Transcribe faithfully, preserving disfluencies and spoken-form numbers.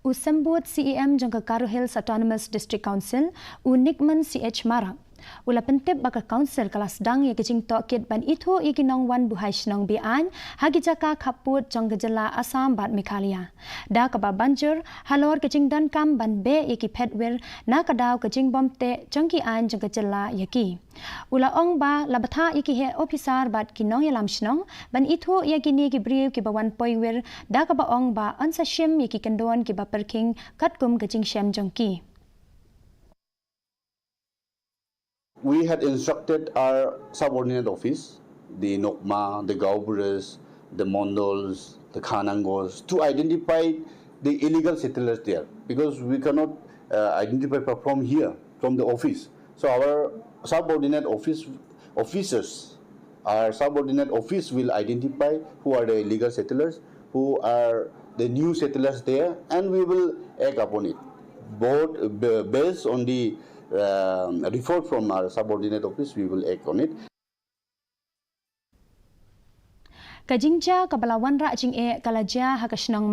U Symbud C E M jong ka Garo Hills Autonomous District Council, u Nikman C H Marak, u la pyntip ba ka Council ka la sdang ïa ka jingtohkit ban ithuh ïa ki nongwan buhai shnong be-aiñ ha ki jaka khappud jong ka jylla Assam bad Meghalaya, da kaba ban jur halor ka jingdonkam ban beh ïa ki phetwir na ka daw ka jingbymteh jong ki aiñ jong ka jylla ïa ki. U la ong ba la bthah ïa ki heh ophisar bad ki nongïalam shnong ban ithuh ïa kine ki briew kiba wan poiwir, da kaba ong ba yn sa shim ïa ki kyndon kiba pyrkhing katkum ka jingshem jong ki. We had instructed our subordinate office, the Nokma, the Gaubres, the Mondols, the Khanangos, to identify the illegal settlers there, because we cannot uh, identify from here, from the office. So our subordinate office officers, our subordinate office will identify who are the illegal settlers, who are the new settlers there, and we will act upon it. Both uh, based on the uh, report from our subordinate office, we will act on it. Ka jingjia kaba la wanrah jingeh ka la jia ha ka shnong